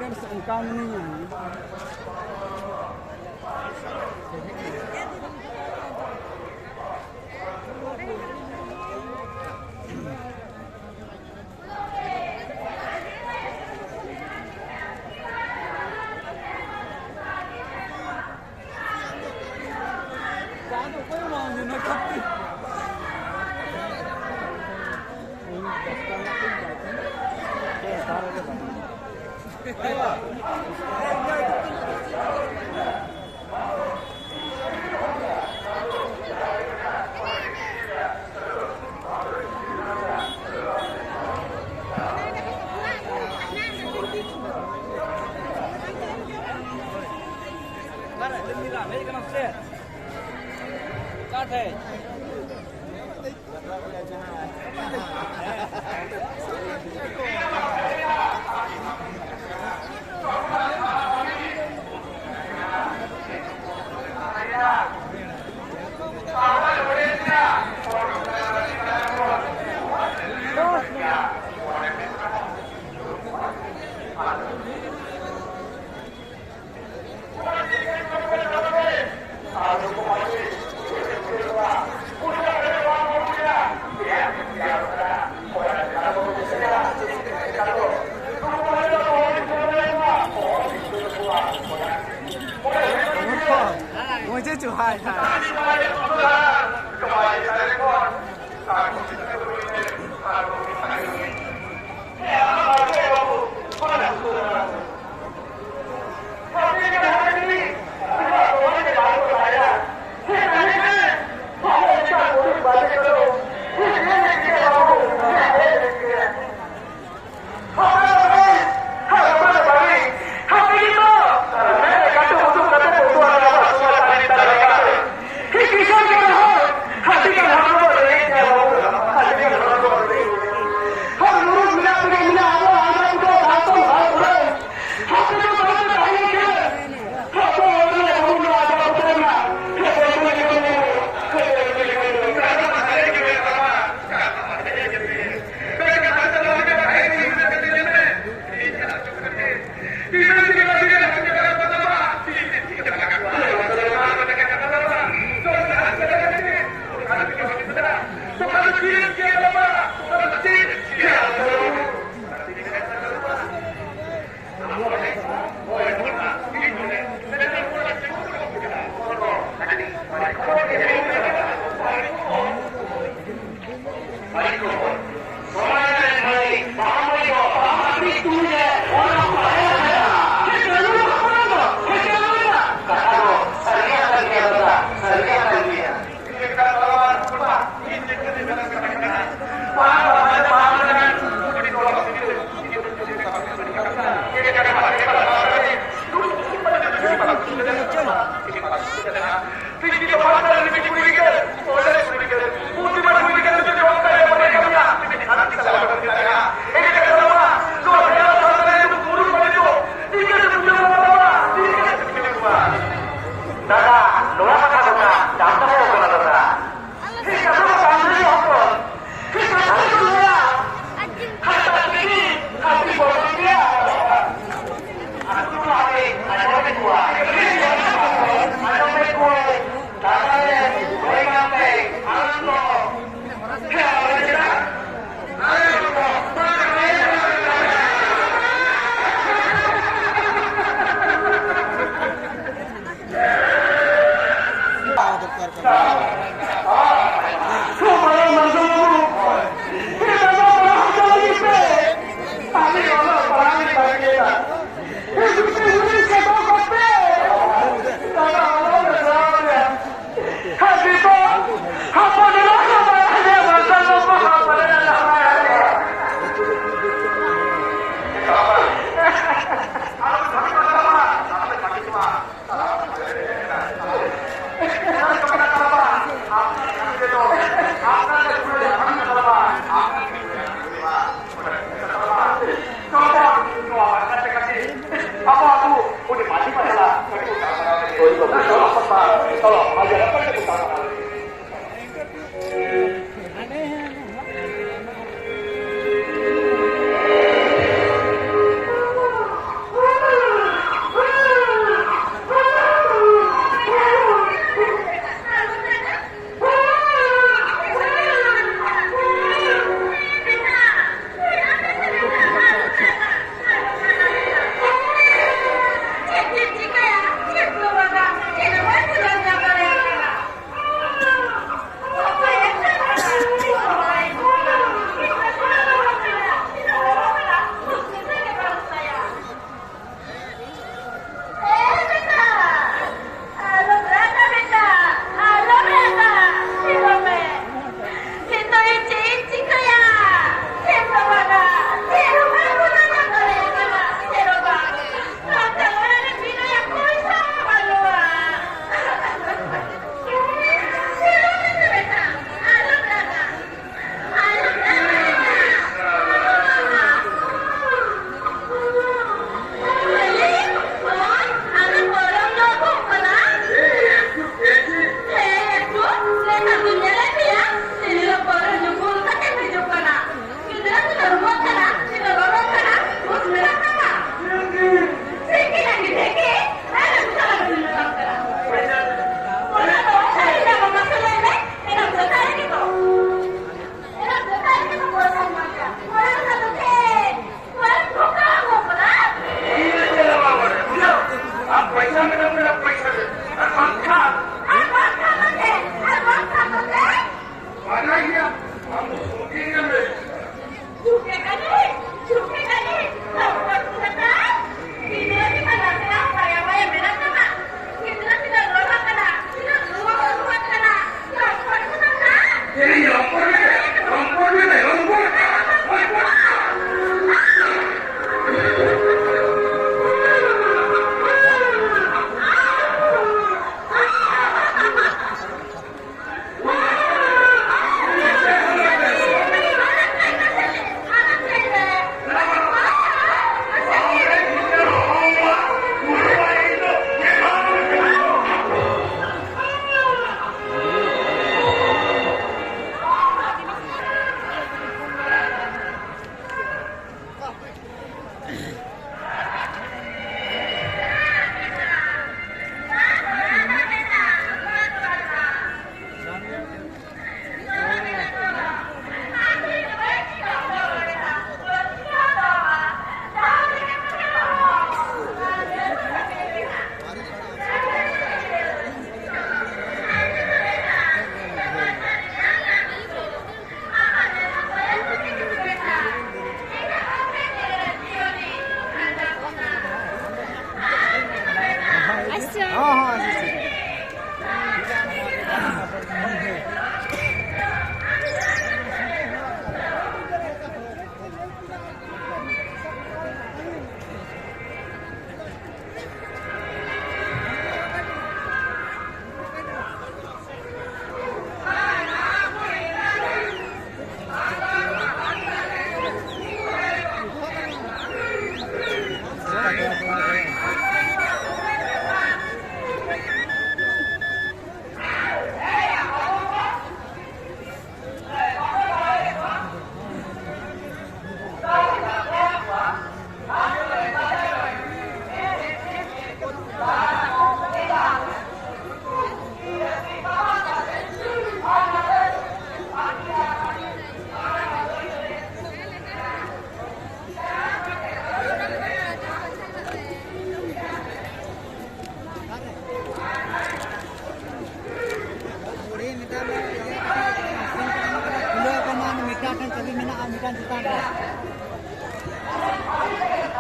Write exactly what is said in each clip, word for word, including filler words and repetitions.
ᱚᱱᱠᱟ ᱢᱤᱱᱟᱹᱧᱟ᱾ मुझे चुहाय था।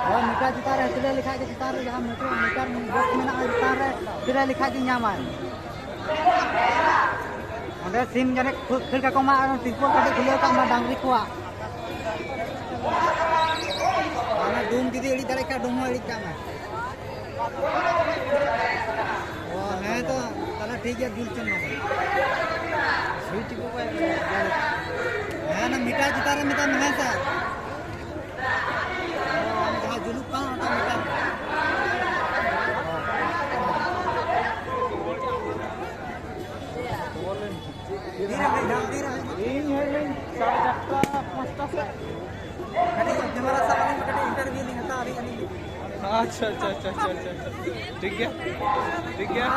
ᱦᱳᱭ, ᱢᱤᱴᱟᱨ ᱪᱮᱛᱟᱱ ᱨᱮ ᱥᱤᱞᱟᱹᱭ ᱞᱮᱠᱷᱟᱡ ᱜᱮ, ᱪᱮᱛᱟᱱ ᱨᱮ ᱡᱟᱦᱟᱸ ᱢᱤᱴᱟᱨ, ᱢᱤᱴᱟᱨ ᱵᱚᱠᱥ ᱢᱮᱱᱟᱜᱼᱟ, ᱪᱮᱛᱟᱱ ᱨᱮ ᱥᱤᱞᱟᱹᱭ ᱞᱮᱠᱷᱟᱡ ᱜᱮ ᱧᱟᱢᱟᱭ᱾ ᱚᱸᱰᱮ ᱥᱤᱢ ᱡᱟᱹᱱᱤᱡ ᱠᱷᱩ-, ᱠᱷᱟᱹᱲ ᱠᱟᱠᱚ ᱢᱟ, ᱟᱨ ᱛᱤᱨᱯᱚᱞ ᱠᱟᱹᱴᱤᱡ ᱠᱷᱩᱞᱟᱹᱣ ᱠᱟᱜ ᱢᱟ ᱰᱟᱝᱨᱤ ᱠᱚᱣᱟᱜ᱾ ᱚᱱᱟ ᱰᱩᱢ ᱡᱩᱫᱤ ᱮᱲᱮᱡ ᱫᱟᱲᱮᱭᱟᱜ ᱠᱷᱟᱱ, ᱰᱩᱢ ᱦᱚᱸ ᱮᱲᱮᱡ ᱠᱟᱜ ᱢᱮ᱾ ᱚ, ᱦᱮᱸ ᱛᱚ, ᱛᱟᱦᱞᱮ ᱴᱷᱤᱠ ᱜᱮᱭᱟ, ᱫᱩᱞ ᱪᱚᱝ ᱱᱚᱰᱮ᱾ ᱥᱩᱭᱤᱪ ᱠᱚ ᱚᱠᱚᱭ ᱮᱢ ᱠᱟᱫᱟ? ᱦᱮᱸ, ᱚᱱᱟ ᱢᱤᱴᱟᱨ ᱪᱮᱛᱟᱱ ᱨᱮ ᱢᱮᱛᱟᱭ ᱢᱮ, ᱦᱮᱸ ᱥᱮ? ᱚ, ᱚᱱᱟ ᱡᱟᱦᱟᱸ ᱡᱩᱞᱩᱜ ᱠᱟᱱ, ᱚᱱᱟ ᱢᱤᱴᱟᱨ᱾ ᱛᱤᱨᱮᱢ ᱦᱮᱡ ᱮᱱᱟ? ᱛᱤᱨᱮᱢ ᱦᱮᱡ ᱮᱱᱟ? ᱤᱧ ᱦᱮᱡ ᱞᱤᱧ ᱥᱟᱲᱮ ᱪᱟᱨᱴᱟ, ᱯᱟᱸᱪᱴᱟ ᱥᱮᱫ᱾ ᱠᱟᱹᱴᱤᱡ ᱠᱮᱢᱮᱨᱟ ᱥᱟᱵ ᱟᱹᱞᱤᱧ ᱢᱮ, ᱠᱟᱹᱴᱤᱡ ᱤᱱᱴᱟᱨᱵᱷᱤᱭᱩ ᱞᱤᱧ ᱦᱟᱛᱟᱣᱟ ᱟᱹᱞᱤᱧ, ᱟᱹᱞᱤᱧ᱾ ᱟᱪᱪᱷᱟ, ᱟᱪᱪᱷᱟ, ᱟᱪᱪᱷᱟ, ᱟᱪᱪᱷᱟ, ᱟᱪᱪᱷᱟ᱾ ᱴᱷᱤᱠ ᱜᱮᱭᱟ, ᱴᱷᱤᱠ ᱜᱮᱭᱟ᱾